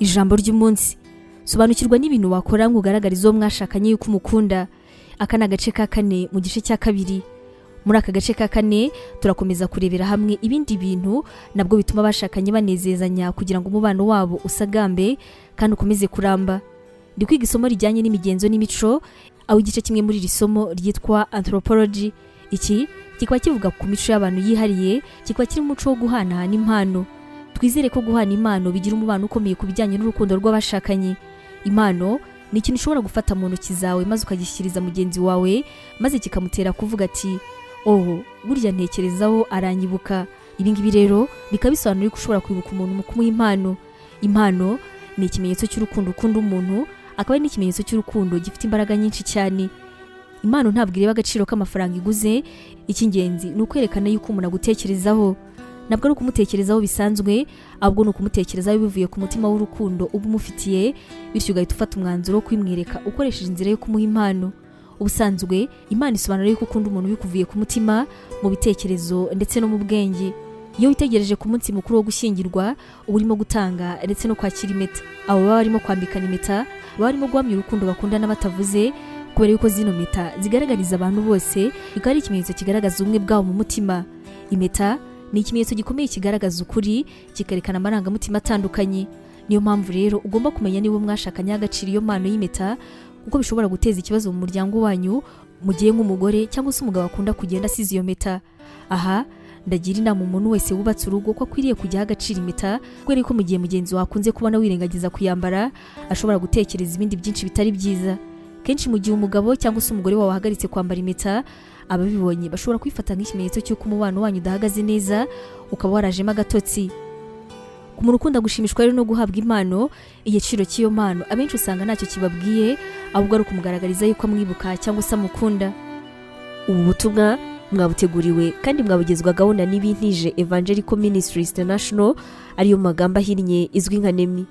Ijambo ry'umunsi: sobanukirwa n'ibintu wakora ngo ugaragarize uwo mwashakanye yuko umukunda. Aka ni agace ka kane mu gice cya kabiri. Muri aka gace ka kane turakomeza kurebera hamwe ibindi bintu nabwo bituma abashakanye banezezanya kugira ngo umubano wabo usagambe kandi ukomeze kuramba. Ndi kwiga isomo rijyanye n'imigenzo n'imico, aho igice kimwe muri iri somo ryitwa anthropology. Iki kikaba kivuga ku mico y'abantu yihariye, kikaba kirimo umuco wo guhanahana impano. Twizere ko guhana impano bigira umubano ukomeye ku bijyanye n'urukundo rw'abashakanye. Impano ni ikintu ushobora gufata mu ntoki zawe maze ukagishyikiriza mugenzi wawe, maze kikamutera kuvuga ati: "Oh, burya ntekerezaho, aranyibuka." Ibi ngibi rero bikaba bisobanura ko ushobora kwibuka umuntu mu kumuha impano. Impano ni ikimenyetso cy'urukundo ukunda umuntu, akaba ari n'ikimenyetso cy'urukundo gifite imbaraga nyinshi cyane. Impano ntabwo ireba agaciro k'amafaranga iguze. Icy'ingenzi ni ukwerekana yuko umuntu agutekerezaho. Ntabwo ari ukumutekerezaho bisanzwe, ahubwo ni ukumutekerezaho bivuye ku mutima w'urukundo uba umufitiye, bityo ugahita ufata umwanzuro wo kwimwereka ukoresheje inzira yo kumuha impano. Ubusanzwe impano isobanura yuko ukunda umuntu bikuvuye ku mutima, mu bitekerezo ndetse no mu bwenge. Iyo witegereje ku munsi mukuru wo gushyingirwa, uba urimo gutanga ndetse no kwakira impeta. Abo baba barimo kwambikana impeta baba barimo guhamya urukundo bakundana batavuze, kubera yuko zino mpeta zigaragariza abantu bose, bikaba ari ikimenyetso kigaragaza ubumwe bwabo mu mutima. Impeta ni ikimenyetso gikomeye kigaragaza ukuri, kikerekana amarangamutima atandukanye. Niyo mpamvu rero ugomba kumenya niba mwashakanye agaciro iyo mpano y'impeta, kuko bishobora guteza ikibazo mu muryango wanyu mu gihe nk'umugore cyangwa se umugabo akunda kugenda asize iyo mpeta. Aha ndagira inama umuntu wese wubatse urugo ko akwiriye kujya aha agaciro impeta, kubera ko mu gihe mugenzi wawe akunze kubona wirengagiza kuyambara, ashobora gutekereza ibindi byinshi bitari byiza. Kenshi mu gihe umugabo cyangwa se umugore wawe ahagaritse kwambara impeta, ababibonye bashobora kwifata nk'ikimenyetso cy'uko umubano wanyu udahagaze neza, ukaba warajemo agatotsi. Ku muntu ukunda gushimishwa rero no guhabwa impano, igiciro cy'iyo mpano abenshi usanga ntacyo kibabwiye, ahubwo ari ukumugaragariza yuko amwibuka cyangwa se amukunda. Ubu butumwa mwabuteguriwe kandi mwabugezwagaho na Nibintije Evangelical Ministries International, ariyo mu magambo ahinnye izwi nka NEMI.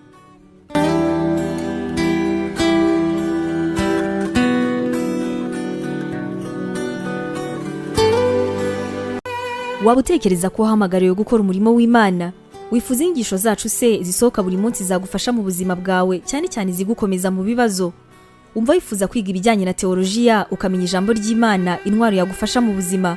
Waba utekereza ko wahamagariwe gukora umurimo w'Imana? Wifuza inyigisho zacu se zisohoka buri munsi zagufasha mu buzima bwawe, cyane cyane izigukomeza mu bibazo? Umva wifuza kwiga ibijyanye na teolojiya, ukamenya ijambo ry'Imana, intwaro yagufasha mu buzima?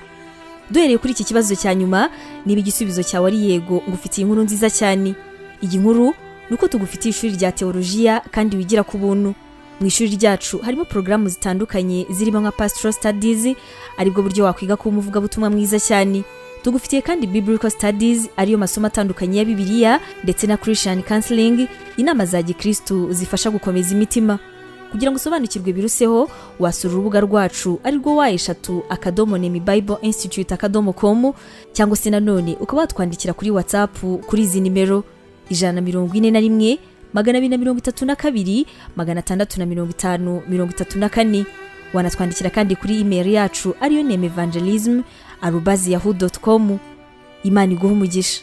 Duhereye kuri iki kibazo cya nyuma, niba igisubizo cyawe ari yego, ngufitiye inkuru nziza cyane. Iyi nkuru ni uko tugufitiye ishuri rya teolojiya kandi wigira ku buntu. Mu ishuri ryacu harimo porogaramu zitandukanye zirimo nka pastoral studies, aribwo buryo wakwiga kuba umuvugabutumwa mwiza cyane. Tugufitiye kandi biblical studies, ariyo masomo atandukanye ya Bibiliya, ndetse na Christian counseling, inama za gikristu zifasha gukomeza imitima. Kugira ngo usobanukirwe biruseho, wasura urubuga rwacu arirwo www.nemibibleinstitute.com, cyangwa se nanone ukaba watwandikira kuri WhatsApp kuri izi nimero: 141 232 650 34. Wanatwandikira kandi kuri email yacu ariyo nemevangelism@yahoo.com. Imana iguhe umugisha.